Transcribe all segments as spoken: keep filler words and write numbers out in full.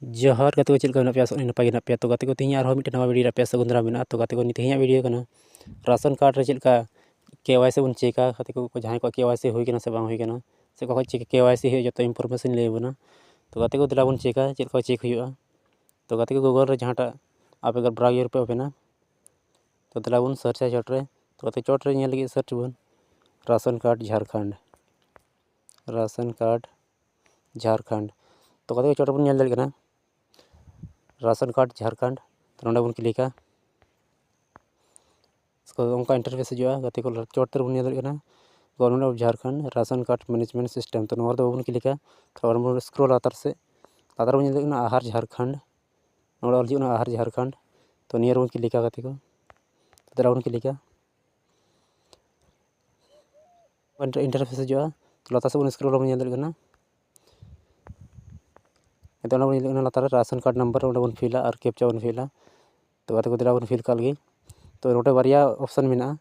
ᱡᱚᱦᱟᱨ ᱜᱟᱛᱮ ᱠᱚ, ᱪᱮᱫ ᱞᱮᱠᱟ ᱢᱮᱱᱟᱜ ᱯᱮᱭᱟ? ᱟᱥᱚᱜ ᱟᱹᱧ ᱱᱟᱯᱟᱭ ᱜᱮ ᱢᱮᱱᱟᱜ ᱯᱮᱭᱟ᱾ ᱛᱚ ᱜᱟᱛᱮ ᱠᱚ, ᱛᱮᱦᱮᱧ ᱟᱨᱦᱚᱸ ᱢᱤᱫᱴᱮᱱ ᱱᱟᱣᱟ ᱵᱷᱤᱰᱤᱭᱳ ᱨᱮ ᱟᱯᱮ ᱥᱟᱹᱜᱩᱱ ᱫᱟᱨᱟᱢ ᱢᱮᱱᱟᱜᱼᱟ᱾ ᱛᱚ ᱜᱟᱛᱮ ᱠᱚ, ᱛᱮᱦᱮᱧᱟᱜ ᱵᱷᱤᱰᱤᱭᱳ ᱠᱟᱱᱟ ᱨᱟᱥᱚᱱ ᱠᱟᱨᱰ ᱨᱮ ᱪᱮᱫ ᱞᱮᱠᱟ ᱠᱮ ᱣᱟᱭ ᱥᱤ ᱵᱚᱱ ᱪᱮᱠᱟ᱾ ᱜᱟᱛᱮ ᱠᱚ, ᱡᱟᱦᱟᱸᱭ ᱠᱚᱣᱟᱜ ᱠᱮ ᱣᱟᱭ ᱥᱤ ᱦᱩᱭ ᱠᱟᱱᱟ ᱥᱮ ᱵᱟᱝ ᱦᱩᱭ ᱠᱟᱱᱟ, ᱥᱮ ᱚᱠᱟ ᱠᱷᱚᱱ ᱪᱮᱠ ᱠᱮ ᱣᱟᱭ ᱥᱤ ᱦᱩᱭᱩᱜᱼᱟ, ᱡᱚᱛᱚ ᱤᱱᱯᱷᱚᱨᱢᱮᱥᱚᱱ ᱞᱟᱹᱭ ᱟᱵᱚᱱᱟ᱾ ᱛᱚ ᱜᱟᱛᱮ ᱠᱚ, ᱫᱮᱞᱟ ᱵᱚᱱ ᱪᱮᱠᱟ ᱪᱮᱫ ᱞᱮᱠᱟ ᱪᱮᱠ ᱦᱩᱭᱩᱜᱼᱟ᱾ ᱛᱚ ᱜᱟᱛᱮ ᱠᱚ, ᱜᱩᱜᱚᱞ ᱨᱮ ᱡᱟᱦᱟᱸᱴᱟᱜ ᱟᱯᱮ ᱵᱨᱟᱣᱡᱟᱨ ᱯᱮ ᱳᱯᱮᱱᱟ, ᱛᱚ ᱫᱮᱞᱟ ᱵᱚᱱ ᱥᱟᱨᱪᱟ ᱪᱚᱴ ᱨᱮ᱾ ᱛᱚ ᱜᱟᱛᱮ, ᱪᱚᱴ ᱨᱮ ᱧᱮᱞ ᱞᱟᱹᱜᱤᱫ ᱥᱟᱨᱪ ᱵᱚᱱ ration card Jharkhand, ration card Jharkhand. ᱛᱚ ᱜᱟᱛᱮ ᱠᱚ, ᱪᱚᱴ ᱨᱮᱵᱚᱱ ᱧᱮᱞ ᱫᱟᱲᱮᱭᱟᱜ ᱠᱟᱱᱟ ᱨᱟᱥᱚᱱ ᱠᱟᱨᱰ ᱡᱷᱟᱲᱠᱷᱚᱸᱰ᱾ ᱛᱚ ᱱᱚᱸᱰᱮ ᱵᱚᱱ ᱠᱞᱤᱠᱟ᱾ ᱛᱚ ᱚᱱᱠᱟ ᱤᱱᱴᱟᱨᱯᱷᱮᱥ ᱦᱤᱡᱩᱜᱼᱟ᱾ ᱜᱟᱛᱮ ᱠᱚ, ᱪᱚᱴ ᱨᱮᱵᱚᱱ ᱧᱮᱞ ᱫᱟᱲᱮᱭᱟᱜ ᱠᱟᱱᱟ Government of Jharkhand Ration Card Management System᱾ ᱛᱚ ᱱᱚᱣᱟ ᱨᱮᱫᱚ ᱵᱟᱵᱚᱱ ᱠᱞᱤᱠᱟ᱾ ᱛᱚ ᱟᱵᱚ ᱵᱚᱱ ᱥᱠᱨᱚᱞ ᱞᱟᱛᱟᱨ ᱥᱮᱫ, ᱞᱟᱛᱟᱨ ᱨᱮᱵᱚᱱ ᱧᱮᱞ ᱫᱟᱲᱮᱭᱟᱜ ᱠᱟᱱᱟ ᱟᱦᱟᱨ ᱡᱷᱟᱲᱠᱷᱚᱸᱰ᱾ ᱱᱚᱰᱮ ᱚᱞ ᱦᱤᱡᱩᱜ ᱠᱟᱱᱟ ᱟᱦᱟᱨ ᱡᱷᱟᱲᱠᱷᱚᱸᱰ᱾ ᱛᱚ ᱱᱤᱭᱟᱹ ᱨᱮᱵᱚᱱ ᱠᱞᱤᱠᱟ ᱜᱟᱛᱮ ᱠᱚ᱾ ᱛᱚ ᱫᱮᱞᱟ ᱵᱚᱱ ᱠᱞᱤᱠᱟ᱾ ᱤᱱᱴᱟᱨᱯᱷᱮᱥ ᱦᱤᱡᱩᱜᱼᱟ᱾ ᱛᱚ ᱞᱟᱛᱟᱨ ᱥᱮᱫ ᱵᱚᱱ ᱥᱠᱨᱚᱞ ᱵᱚᱱ ᱧᱮᱞ ᱫᱟᱲᱮᱭᱟᱜ ᱠᱟᱱᱟ᱾ ᱱᱤᱛᱚᱜ ᱚᱱᱟ ᱵᱚᱱ ᱧᱮᱞ ᱫᱟᱲᱮᱭᱟᱜ ᱠᱟᱱᱟ ᱞᱟᱛᱟᱨ ᱨᱮ ᱨᱟᱥᱚᱱ ᱠᱟᱨᱰ ᱱᱟᱢᱵᱟᱨ, ᱚᱸᱰᱮ ᱵᱚᱱ ᱯᱷᱤᱞᱟ ᱟᱨ ᱠᱮᱯᱪᱟ ᱵᱚᱱ ᱯᱷᱤᱞᱟ᱾ ᱛᱚ ᱜᱟᱛᱮ ᱠᱚ, ᱫᱮᱞᱟ ᱵᱚᱱ ᱯᱷᱤᱞ ᱠᱟᱜ ᱞᱮᱜᱮ᱾ ᱛᱚ ᱱᱚᱰᱮ ᱵᱟᱨᱭᱟ ᱚᱯᱥᱚᱱ ᱢᱮᱱᱟᱜᱼᱟ᱾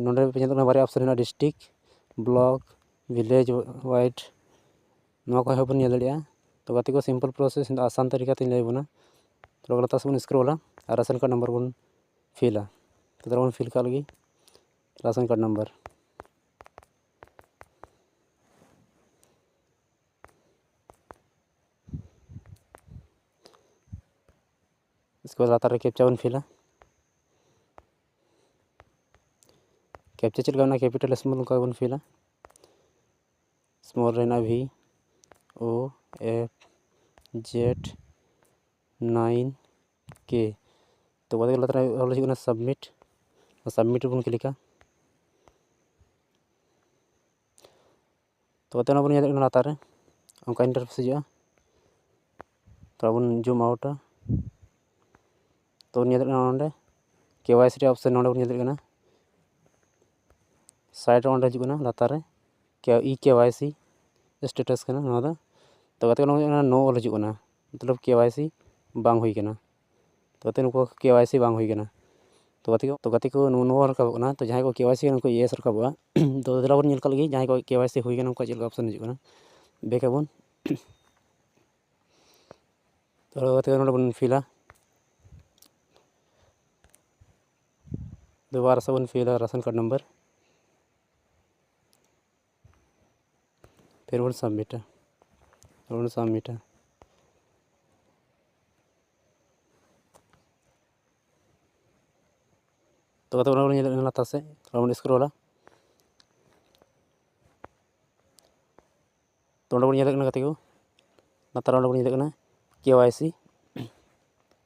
ᱱᱚᱰᱮ ᱯᱮ ᱧᱮᱞ ᱫᱟᱲᱮᱭᱟᱜ ᱠᱟᱱᱟ ᱵᱟᱨᱭᱟ ᱚᱯᱥᱚᱱ ᱢᱮᱱᱟᱜᱼᱟ, ᱰᱤᱥᱴᱨᱤᱠᱴ, ᱵᱞᱚᱠ, ᱵᱷᱤᱞᱮᱡᱽ ᱣᱟᱭᱤᱰ, ᱱᱚᱣᱟ ᱠᱚ ᱦᱚᱸ ᱵᱚᱱ ᱧᱮᱞ ᱫᱟᱲᱮᱭᱟᱜᱼᱟ᱾ ᱛᱚ ᱜᱟᱛᱮ ᱠᱚ, ᱥᱤᱢᱯᱚᱞ ᱯᱨᱚᱥᱮᱥ ᱫᱚ ᱟᱥᱟᱱ ᱛᱟᱹᱨᱤᱠᱟ ᱛᱮᱧ ᱞᱟᱹᱭ ᱟᱵᱚᱱᱟ᱾ ᱛᱚ ᱞᱟᱛᱟᱨ ᱥᱮᱫ ᱵᱚᱱ ᱥᱠᱨᱚᱞᱟ ᱟᱨ ᱨᱟᱥᱚᱱ ᱠᱟᱨᱰ ᱱᱟᱢᱵᱟᱨ ᱵᱚᱱ ᱯᱷᱤᱞᱟ᱾ ᱛᱚ ᱫᱮᱞᱟ ᱵᱚᱱ ᱯᱷᱤᱞ ᱠᱟᱜ ᱞᱮᱜᱮ ᱨᱟᱥᱚᱱ ᱠᱟᱨᱰ ᱱᱟᱢᱵᱟᱨ᱾ ᱤᱥᱠᱮ ᱵᱟᱫ ᱞᱟᱛᱟᱨ ᱨᱮ ᱠᱮᱯᱪᱟ ᱵᱚᱱ ᱯᱷᱤᱞᱟ᱾ ᱠᱮᱯᱪᱟ ᱪᱮᱫ ᱞᱮᱠᱟ ᱢᱮᱱᱟᱜᱼᱟ, ᱠᱮᱯᱤᱴᱟᱞ ᱥᱢᱚᱞ, ᱚᱱᱠᱟ ᱜᱮᱵᱚᱱ ᱯᱷᱤᱞᱟ᱾ ᱥᱢᱚᱞ ᱨᱮ ᱦᱮᱱᱟᱜᱼᱟ V O F Z nine K᱾ ᱛᱚ ᱜᱟᱛᱮ ᱠᱚ, ᱞᱟᱛᱟᱨ ᱨᱮ ᱚᱞ ᱦᱤᱡᱩᱜ ᱠᱟᱱᱟ ᱥᱟᱵᱢᱤᱴ᱾ ᱥᱟᱵᱢᱤᱴ ᱨᱮᱵᱚᱱ ᱠᱞᱤᱠᱟ᱾ ᱛᱚ ᱜᱟᱛᱮ, ᱚᱱᱟ ᱵᱚᱱ ᱧᱮᱞ ᱫᱟᱲᱮᱭᱟᱜ ᱠᱟᱱᱟ ᱞᱟᱛᱟᱨ ᱨᱮ ᱚᱱᱠᱟ ᱤᱱᱴᱟᱨᱯᱷᱮᱥ ᱦᱤᱡᱩᱜᱼᱟ᱾ ᱛᱚ ᱵᱚᱱ ᱡᱩᱢ ᱟᱣᱩᱴᱟ᱾ ᱛᱚ ᱵᱚᱱ ᱧᱮᱞ ᱫᱟᱲᱮᱭᱟᱜ ᱠᱟᱱᱟ ᱱᱚᱰᱮ ᱠᱮ ᱣᱟᱭ ᱥᱤ ᱨᱮᱭᱟᱜ ᱚᱯᱥᱮᱱ ᱱᱚᱰᱮ ᱵᱚᱱ ᱧᱮᱞ ᱫᱟᱲᱮᱭᱟᱜ ᱠᱟᱱᱟ᱾ ᱥᱟᱭᱤᱰ ᱨᱮ ᱚᱸᱰᱮ ᱦᱤᱡᱩᱜ ᱠᱟᱱᱟ ᱞᱟᱛᱟᱨ ᱨᱮ ᱤ ᱠᱮ ᱣᱟᱭ ᱥᱤ ᱥᱴᱮᱴᱟᱥ ᱠᱟᱱᱟ ᱱᱚᱣᱟ ᱫᱚ᱾ ᱛᱚ ᱜᱟᱛᱮ ᱠᱚ, ᱱᱚᱣᱟ ᱱᱳ ᱚᱞ ᱦᱤᱡᱩᱜ ᱠᱟᱱᱟ, ᱢᱚᱛᱞᱚᱵ ᱠᱮ ᱣᱟᱭ ᱥᱤ ᱵᱟᱝ ᱦᱩᱭ ᱠᱟᱱᱟ᱾ ᱛᱚ ᱜᱟᱛᱮ, ᱱᱩᱠᱩ ᱠᱮ ᱣᱟᱭ ᱥᱤ ᱵᱟᱝ ᱦᱩᱭ ᱠᱟᱱᱟ᱾ ᱛᱚ ᱜᱟᱛᱮ ᱠᱚ, ᱛᱚ ᱜᱟᱛᱮ ᱠᱚ, ᱱᱚᱣᱟ ᱱᱳ ᱨᱟᱠᱟᱵᱚᱜ ᱠᱟᱱᱟ᱾ ᱛᱚ ᱡᱟᱦᱟᱸᱭ ᱠᱚ ᱠᱮ ᱣᱟᱭ ᱥᱤ ᱠᱟᱱᱟ, ᱩᱱᱠᱩ ᱭᱮᱥ ᱨᱟᱠᱟᱵᱚᱜᱼᱟ᱾ ᱛᱚ ᱫᱮᱞᱟ ᱵᱚᱱ ᱧᱮᱞ ᱠᱟᱜ ᱞᱮᱜᱮ ᱡᱟᱦᱟᱸᱭ ᱠᱚ ᱠᱮ ᱣᱟᱭ ᱥᱤ ᱦᱩᱭ ᱠᱟᱱᱟ, ᱩᱱᱠᱩᱣᱟᱜ ᱪᱮᱫ ᱞᱮᱠᱟ ᱚᱯᱥᱮᱱ ᱦᱤᱡᱩᱜ ᱠᱟᱱᱟ᱾ ᱵᱮᱠ ᱟᱵᱚᱱ᱾ ᱛᱚ ᱜᱟᱛᱮ ᱠᱚ, ᱱᱚᱰᱮ ᱵᱚᱱ ᱯᱷᱤᱞᱟ᱾ ᱫᱩᱵᱟᱨᱟ ᱥᱮ ᱵᱚᱱ ᱯᱷᱤᱞᱟ ᱨᱮᱥᱚᱱ ᱠᱟᱨᱰ ᱱᱟᱢᱵᱟᱨ᱾ ᱯᱷᱤᱨ ᱵᱚᱱ ᱥᱟᱵᱢᱤᱴᱟ᱾ ᱯᱷᱤᱨ ᱵᱚᱱ ᱥᱟᱵᱢᱤᱴᱟ᱾ ᱛᱚ ᱜᱟᱛᱮ, ᱚᱱᱟ ᱵᱚᱱ ᱧᱮᱞᱮᱫ ᱠᱟᱱᱟ ᱞᱟᱛᱟᱨ ᱥᱮᱫ, ᱛᱷᱚᱲᱟ ᱵᱚᱱ ᱥᱠᱨᱚᱞᱟ᱾ ᱛᱚ ᱚᱸᱰᱮ ᱵᱚᱱ ᱧᱮᱞᱮᱫ ᱠᱟᱱᱟ ᱜᱟᱛᱮ ᱠᱚ, ᱞᱟᱛᱟᱨ ᱚᱸᱰᱮ ᱵᱚᱱ ᱧᱮᱞᱮᱫ ᱠᱟᱱᱟ ᱠᱮ ᱣᱟᱭ ᱥᱤ᱾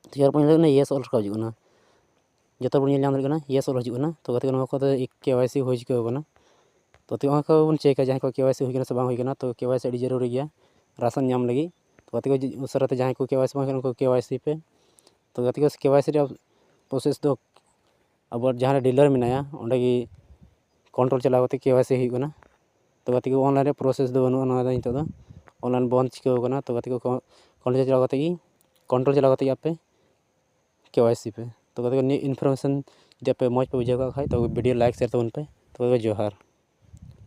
ᱛᱚ ᱮᱨᱯᱚᱨ ᱧᱮᱞᱮᱫ ᱠᱟᱱᱟ ᱭᱮᱥ ᱚᱞ ᱨᱟᱠᱟᱵ ᱦᱤᱡᱩᱜ ᱠᱟᱱᱟ᱾ ᱡᱚᱛᱚ ᱵᱚᱱ ᱧᱮᱞ ᱧᱟᱢ ᱫᱟᱲᱮᱭᱟᱜ ᱠᱟᱱᱟ ᱭᱮᱥ ᱚᱞ ᱦᱤᱡᱩᱜ ᱠᱟᱱᱟ᱾ ᱛᱚ ᱜᱟᱛᱮ ᱠᱚ, ᱱᱚᱣᱟ ᱠᱚᱫᱚ ᱠᱮ ᱣᱟᱭ ᱥᱤ ᱦᱩᱭ ᱪᱩᱠᱟᱹᱣ ᱠᱟᱱᱟ᱾ ᱛᱚ ᱜᱟᱛᱮ ᱠᱚ, ᱚᱱᱟ ᱠᱚ ᱵᱚᱱ ᱪᱮᱠᱟ, ᱡᱟᱦᱟᱸᱭ ᱠᱚ ᱠᱮ ᱣᱟᱭ ᱥᱤ ᱦᱩᱭ ᱠᱟᱱᱟ ᱥᱮ ᱵᱟᱝ ᱦᱩᱭ ᱠᱟᱱᱟ᱾ ᱛᱚ ᱠᱮ ᱣᱟᱭ ᱥᱤ ᱟᱹᱰᱤ ᱡᱟᱹᱨᱩᱨᱤ ᱜᱮᱭᱟ ᱨᱟᱥᱚᱱ ᱧᱟᱢ ᱞᱟᱹᱜᱤᱫ᱾ ᱛᱚ ᱜᱟᱛᱮ ᱠᱚ, ᱩᱥᱟᱹᱨᱟ ᱛᱮ ᱡᱟᱦᱟᱸᱭ ᱠᱚ ᱠᱮ ᱣᱟᱭ ᱥᱤ ᱵᱟᱝ ᱦᱩᱭ ᱠᱟᱱᱟ, ᱩᱱᱠᱩ ᱠᱮ ᱣᱟᱭ ᱥᱤ ᱯᱮ᱾ ᱛᱚ ᱜᱟᱛᱮ ᱠᱚ, ᱠᱮ ᱣᱟᱭ ᱥᱤ ᱨᱮᱭᱟᱜ ᱯᱨᱚᱥᱮᱥ ᱫᱚ ᱟᱵᱚ ᱡᱟᱦᱟᱸ ᱨᱮ ᱰᱤᱞᱟᱨ ᱢᱮᱱᱟᱭᱟ, ᱚᱸᱰᱮ ᱜᱮ ᱠᱚᱱᱴᱨᱳᱞ ᱪᱟᱞᱟᱣ ᱠᱟᱛᱮ ᱠᱮ ᱣᱟᱭ ᱥᱤ ᱦᱩᱭᱩᱜ ᱠᱟᱱᱟ᱾ ᱛᱚ ᱜᱟᱛᱮ ᱠᱚ, ᱚᱱᱞᱟᱭᱤᱱ ᱨᱮ ᱯᱨᱚᱥᱮᱥ ᱫᱚ ᱵᱟᱹᱱᱩᱜᱼᱟ, ᱱᱚᱣᱟ ᱫᱚ ᱱᱤᱛᱚᱜ ᱫᱚ ᱚᱱᱞᱟᱭᱤᱱ ᱵᱚᱱᱫ ᱪᱤᱠᱟᱹᱣ ᱠᱟᱱᱟ᱾ ᱛᱚ ᱜᱟᱛᱮ ᱠᱚ, ᱠᱚᱱᱴᱨᱳᱞ ᱪᱟᱞᱟᱣ ᱠᱟᱛᱮ ᱜᱮ, ᱠᱚᱱᱴᱨᱳᱞ ᱪᱟᱞᱟᱣ ᱠᱟᱛᱮ ᱜᱮ ᱟᱯᱮ ᱠᱮ ᱣᱟᱭ ᱥᱤ ᱯᱮ᱾ ᱛᱚ ᱜᱟᱛᱮ ᱠᱚ, ᱱᱤᱭᱟᱹ ᱤᱱᱯᱷᱚᱨᱢᱮᱥᱚᱱ ᱡᱩᱫᱤ ᱟᱯᱮ ᱢᱚᱡᱽ ᱯᱮ ᱵᱩᱡᱷᱟᱹᱣ ᱠᱟᱜ ᱠᱷᱟᱡ, ᱛᱚ ᱵᱷᱤᱰᱤᱭᱳ ᱞᱟᱭᱤᱠ, ᱥᱮᱭᱟᱨ ᱛᱟᱵᱚᱱ ᱯᱮ᱾ ᱛᱚ ᱜᱟᱛᱮ ᱠᱚ, ᱡᱚᱦᱟᱨ᱾